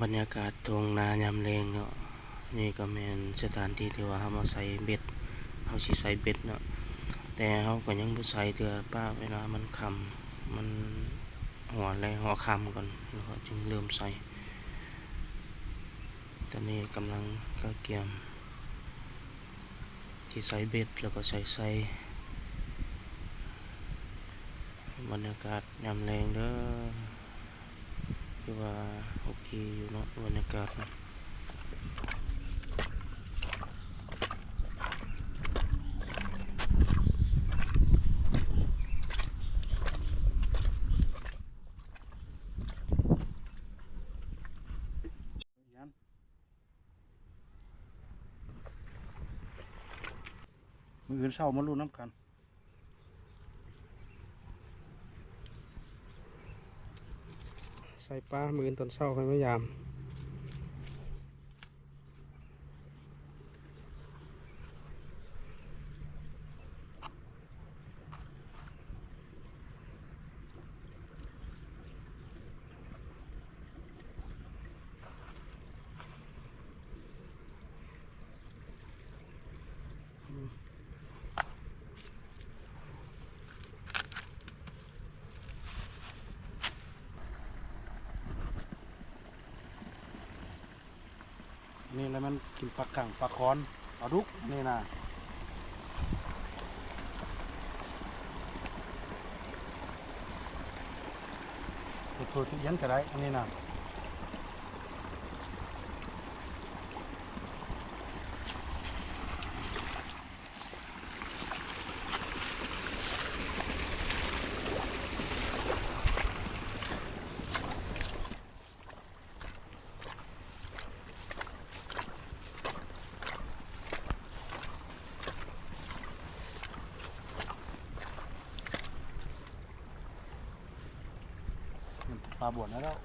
ບັນຍາກາດທົ່ງນາຍາມແລງເນາະ, ນີ້ກໍແມ່ນສະຖານທີ່ທີ່ວ່າເຮົາມາໃສ່ເບັດ, ເຮົາຊິໃສ່ເບັດເນາະ, ແຕ່ເຮົາກໍຍັງບໍ່ໃສ່ເທື່ອ, ປະເວລາມັນຄ່ຳ, ມັນຮອດແລງ ຮອດຄ່ຳກ່ອນ ແລ້ວກໍຈຶ່ງເລີ່ມໃສ່. ຕອນນີ້ກຳລັງກະກຽມທີ່ໃສ່ເບັດ ແລ້ວກໍໃສ່ໄຊ. ບັນຍາກາດຍາມແລງເດີ. ຖືວ່າໂອເຄຢູ່ເນາະ ບັນຍາກາດ. ມື້ອື່ນເຊົ້າມາລຸ້ນນຳກັນ. ໃສ່ປາ ມື້ອື່ນຕອນເຊົ້າຄ່ອຍມາຢາມ. ນີ້ແຫຼະ ມັນກິນປາກັງປາຄອນ ປາດຸກນີ້ນະ. ເຮັດໂຕຕະອຽນກໍໄດ້ ອັນນີ້ນະ. ປາບວນແລ້ວ.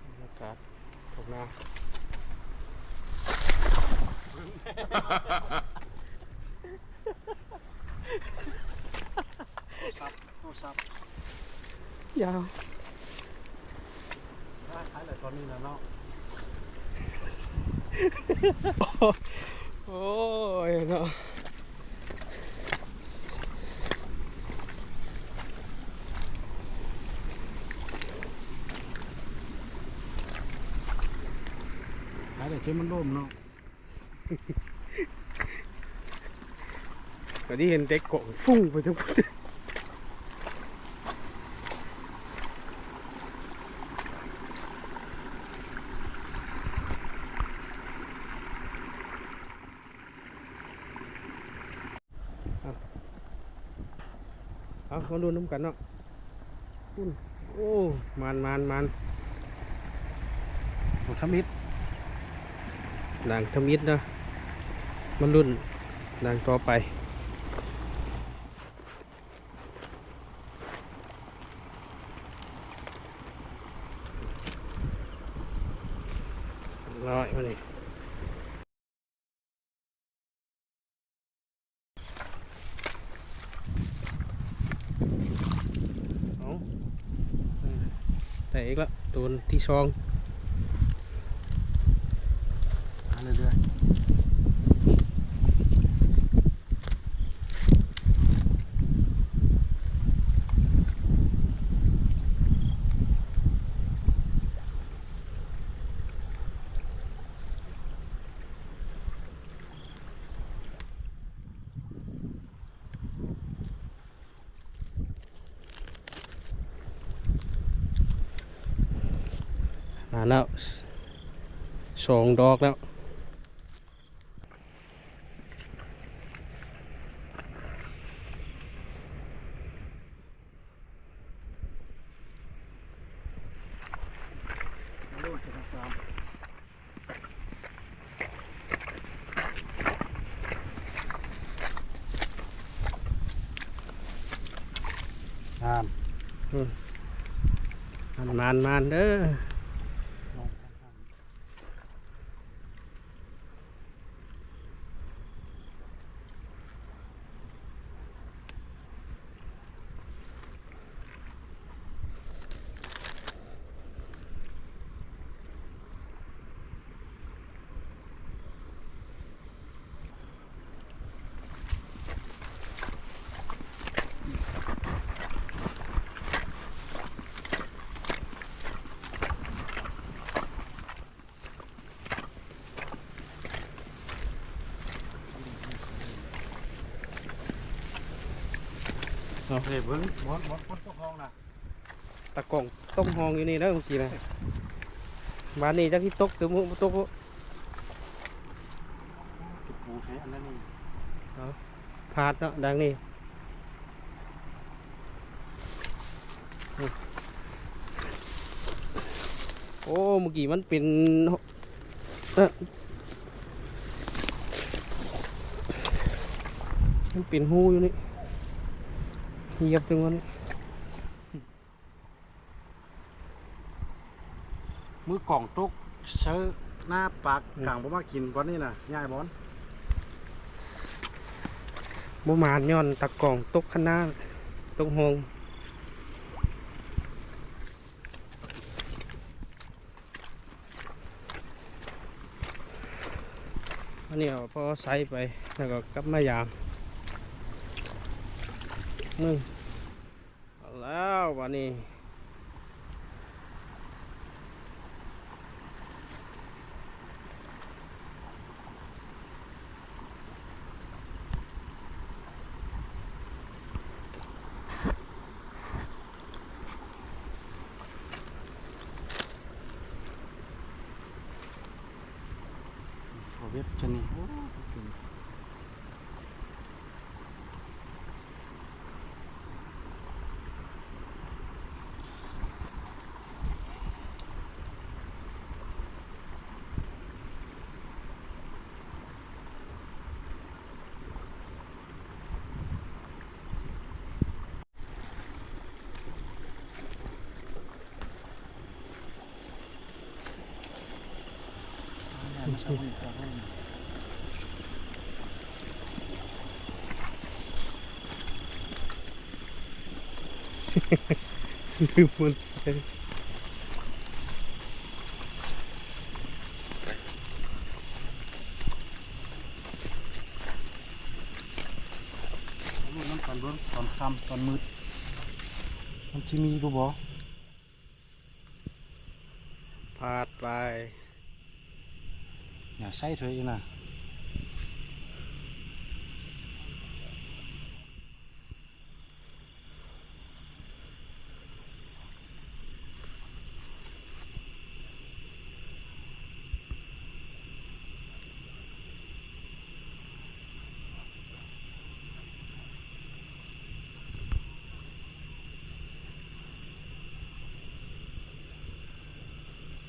ບັນຍາກາດທົ່ງນາ. ໂທລະສັບ ໂທລະສັບ ຢາວ ໄດ້ ໄດ້ແລ້ວຕອນນີ້ນະເນາະ. ໂອ້ຍເນາະ. ຫາໄດ້ຈົນມັນລົມເນາະ. ກໍໄດ້ເຫັນແຕ່ກ້ອງຟຸ້ງໄປທັງພຸ້ນ. ເອົາ ເອົາ ມາລຸ້ນນຳກັນເນາະ. ໂອ້ ມານ ມານ ມານ ໂອ້ ທຳອິດ ນາງທຳອິດເນາະ. ມາລຸ້ນນາງຕໍ່ໄປ. ຮ້ອຍ ມານີ້. ເອົາ ໄດ້ອີກລະ ໂຕທີສອງ ມາເລື້ອຍໆ. ມາແລ້ວ ສອງດອກແລ້ວ. ງາມ ອືມ ໝານໆໆເດີ. ເອົາ ເອີ ເບິ່ງ ບ່ອນ ບ່ອນຄົນຕົກຮ່ອງນະ ຕາກ້ອງຕົກຮ່ອງຢູ່ນີ້ເດີ ເມື່ອກີ້ນະ. ບາດນີ້ຈັກຊິຕົກຫຼືບໍ່ຕົກ. ຕະປູໃສ່ອັນນັ້ນນີ້ ເອົາ ພາດເນາະ ດັ່ງນີ້. ໂອ້ ເມື່ອກີ້ມັນເປັນ ເອີ ມັນເປັນຮູຢູ່ນີ້ ຢຽບເຖິງມັນ. ມືກ້ອງຕົກໃສ່ໜ້າປາກ ອືມ ກາງບໍ່ມາກິນບ່ອນນີ້ນະ ຍ້າຍບ່ອນ. ບໍ່ມານ ຍ້ອນຕາກ້ອງຕົກຄັນນາ ຕົກຮ່ອງ. ອັນນີ້ເອົາພໍໃຊ້ໄປ ແລ້ວກໍກັບມາຢາມ ເບິ່ງ. ເອົາແລ້ວບາດນີ້ ເອົາເວັບຊະນີ້ ໂອ້ ເອົາລຸ້ນນຳກັນເບິ່ງ ຕອນຄ່ຳຕອນມືດ ມັນຊິມີຢູ່ບໍ່? ພາດໄປ ຢ່າໃສ່ເທື່ອອີກນະ.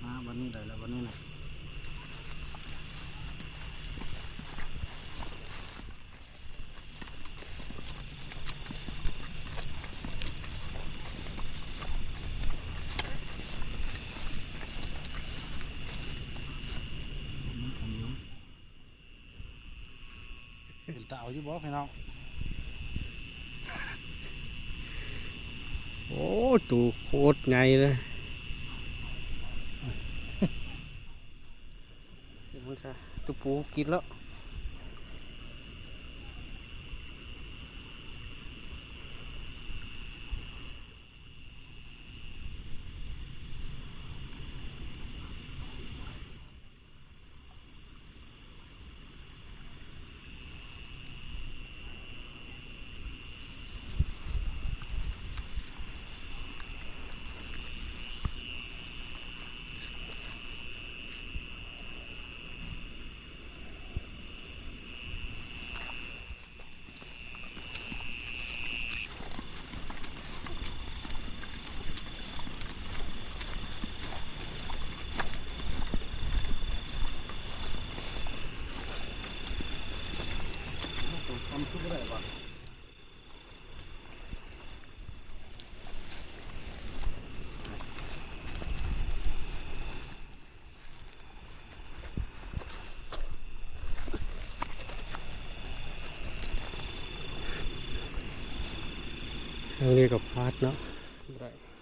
ມາບັດນີ້ໄດ້ແລ້ວ ບັດນີ້ນະ. ເປັນຕາເອົາຢູ່ບໍ່ພີ່ນ້ອງ? ໂອ້ ໂຕໂຄດໃຫຍ່ເລີຍ. ໂຕປູກິນແລ້ວ. ໂອ້ ໂຕຄຳຄືບໍ່ໄດ້ວະ. ອັນນີ້ກໍພາດເນາະ ບໍ່ໄດ້